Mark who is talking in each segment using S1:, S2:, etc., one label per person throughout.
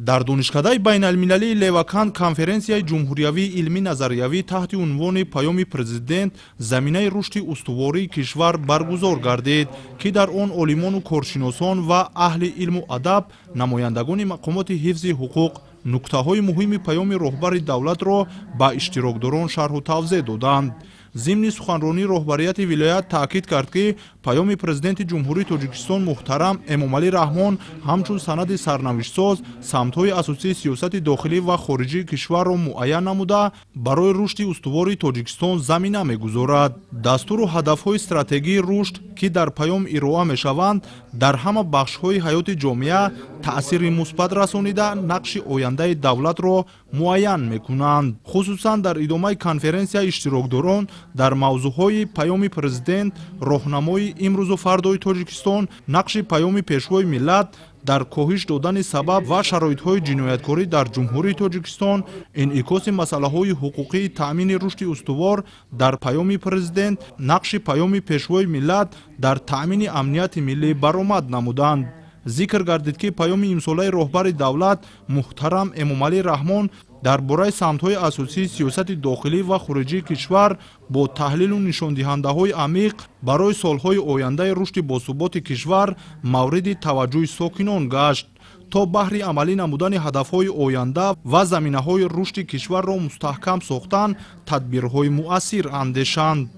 S1: Дар Донишкадаи байналмилалии Леваканд конференсияи ҷумҳуриявии илмӣ назариявӣ таҳти унвони «Паёми Президент: заминаи рушди устувории кишвар» баргузор гардид, ки дар он олимону коршиносон ва аҳли илму адаб, намояндагони мақомоти ҳифзи ҳуқуқ нуктаҳои муҳими паёми роҳбари давлатро ба иштирокдорон шарҳу тавзеҳ доданд. Зимни суханронии роҳбарияти вилоят таъкид кард, ки паёми Президенти Ҷумҳурии Тоҷикистон муҳтарам Эмомалӣ Раҳмон ҳамчун санади сарнавиштсоз самтҳои асосии сиёсати дохилӣ ва хориҷии кишварро муайян намуда, барои рушди устувори Тоҷикистон замина мегузорад. Дастуру ҳадафҳои стратегии рушд, ки дар паём ироа мешаванд, дар ҳама бахшҳои ҳаёти ҷомеа таъсири мусбат расонида, нақши ояндаи давлатро муайян мекунанд. Хусусан дар идомаи конференсия иштирокдорон дар мавзӯъҳои «Паёми Президент: роҳнамои имрӯзу фардои Тоҷикистон», «Нақши паёми Пешвои миллат дар коҳиш додани сабаб ва шароитҳои ҷинояткорӣ дар Ҷумҳурии Тоҷикистон», «Инъикоси масъалаҳои ҳуқуқии таъмини рушди устувор дар паёми Президент», «Нақши паёми Пешвои миллат дар таъмини амнияти миллӣ» баромад намуданд. Зикр гардид, ки паёми имсолаи роҳбари давлат муҳтарам Эмомалӣ Раҳмон дар бораи самтҳои асосии сиёсати дохилӣ ва хориҷии кишвар бо таҳлилу нишондиҳандаҳои амиқ барои солҳои ояндаи рушди босуботи кишвар мавриди таваҷҷӯҳи сокинон гашт, то баҳри амалӣ намудани ҳадафҳои оянда ва заминаҳои рушди кишварро мустаҳкам сохтан тадбирҳои муассир андешанд.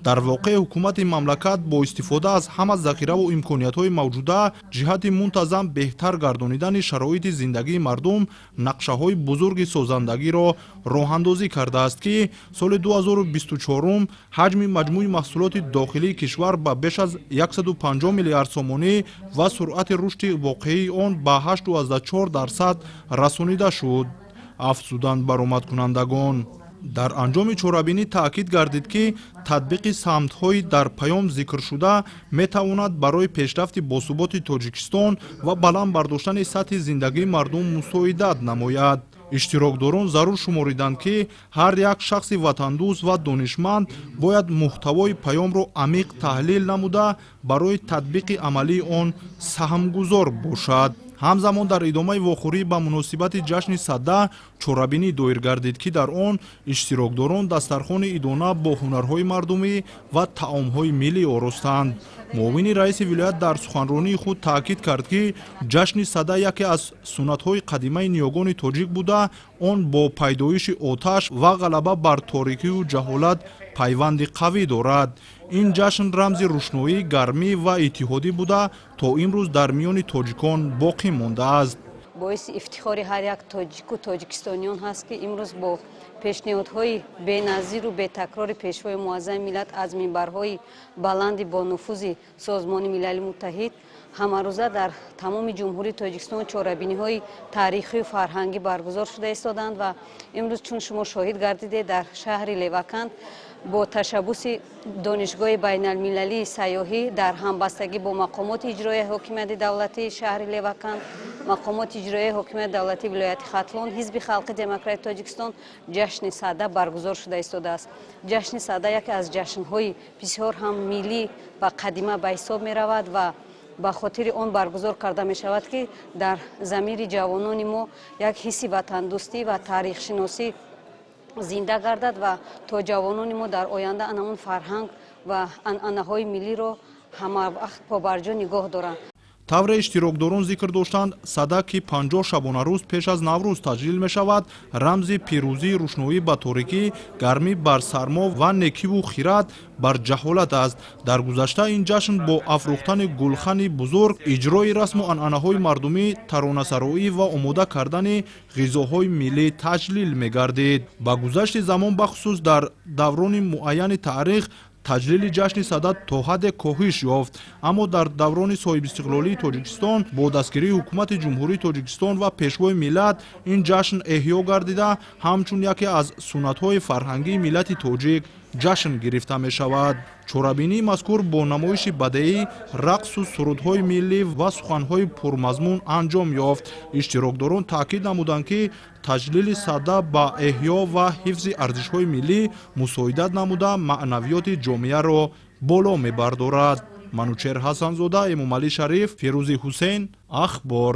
S1: Дар воқеъ, ҳукумати мамлакат бо истифода аз ҳама захираву имкониятҳои мавҷуда ҷиҳати мунтазам беҳтар гардонидани шароити зиндагии мардум нақшаҳои бузурги созандагиро роҳандозӣ кардааст, ки соли 2024 ҳаҷми маҷмӯи маҳсулоти дохилии кишвар ба беш аз 150 миллиард сомонӣ ва суръати рушди воқеии он ба 8,4% расонида шуд, афзуданд баромадкунандагон. Дар анҷоми чорабинӣ таъкид гардид, ки татбиқи самтҳои дар паём зикршуда метавонад барои пешрафти босуботи Тоҷикистон ва баланд бардоштани сатҳи зиндагии мардум мусоидат намояд. Иштирокдорон зарур шумориданд, ки ҳар як шахси ватандӯст ва донишманд бояд муҳтавои паёмро амиқ таҳлил намуда, барои татбиқи амалии он саҳмгузор бошад. Ҳамзамон, дар идомаи вохӯрӣ ба муносибати ҷашни Сада чорабинӣ доир гардид, ки дар он иштирокдорон дастархони идона бо ҳунарҳои мардумӣ ва таомҳои миллӣ оростанд. Муовини раиси вилоят дар суханронии худ таъкид кард, ки ҷашни Сада яке аз суннатҳои қадимаи ниёгони тоҷик буда, он бо пайдоиши оташ ва ғалаба бар торикию ҷаҳолат пайванди қавӣ дорад. Ин ҷашн рамзи рӯшноӣ, гармӣ ва иттиҳодӣ буда, то имрӯз дар миёни тоҷикон боқӣ мондааст.
S2: Боиси ифтихори ҳар як тоҷику тоҷикистониён ҳаст, ки имрӯз бо пешниҳодҳои беназиру бетакрори Пешвои муаззами миллат аз минбарҳои баланди бонуфузи Созмони Милали Муттаҳид ҳамарӯза дар тамоми Ҷумҳурии Тоҷикистон чорабиниҳои таърихию фарҳангӣ баргузор шуда истоданд. Ва имрӯз, чун шумо шоҳид гардидед, дар шаҳри Леваканд бо ташаббуси Донишгоҳи байналмилалии сайёҳӣ дар ҳамбастагӣ бо мақомоти иҷроияи ҳокимияти давлатии шаҳри Леваканд, мақомоти иҷроияи ҳокимияти давлатии вилояти Хатлон, Ҳизби халқи демократии Тоҷикистон ҷашни Сада баргузор шуда истодааст. Ҷашни Сада яке аз ҷашнҳои бисёр ҳам миллӣ ва қадима ба ҳисоб меравад ва ба хотири он баргузор карда мешавад, ки дар замири ҷавонони мо як ҳисси ватандӯстӣ ва таърихшиносӣ зинда гардад ва то ҷавонони мо дар оянда анамон фарҳанг ва анъанаҳои миллиро ҳамавақт побарҷо нигоҳ доранд.
S1: Тавре иштирокдорон зикр доштанд, Сада, ки 50 шабонарӯз пеш аз Наврӯз таҷлил мешавад, рамзи пирӯзии рӯшноӣ ба торикӣ, гармӣ бар сармо ва некиву хират бар ҷаҳолат аст. Дар гузашта ин ҷашн бо афрӯхтани гулхани бузург, иҷрои расму анъанаҳои мардумӣ, таронасароӣ ва омода кардани ғизоҳои миллӣ таҷлил мегардид. Ба гузашти замон, бахусус дар даврони муайяни таърих, таҷлили ҷашни Сада то ҳадде коҳиш ёфт, аммо дар даврони соҳибистиқлолии Тоҷикистон бо дастгирии ҳукумати Ҷумҳурии Тоҷикистон ва Пешвои миллат ин ҷашн эҳё гардида, ҳамчун яке аз суннатҳои фарҳангии миллати тоҷик ҷашн гирифта мешавад. Чорабинии мазкур бо намоиши бадеӣ, рақсу сурудҳои миллӣ ва суханҳои пурмазмун анҷом ёфт. Иштирокдорон таъкид намуданд, ки таҷлили Сада ба эҳё ва ҳифзи арзишҳои миллӣ мусоидат намуда, маънавиёти ҷомеаро боло мебардорад. Манучер Ҳасанзода, Эмомалӣ Шариф, Ферӯзи Ҳусейн, Ахбор.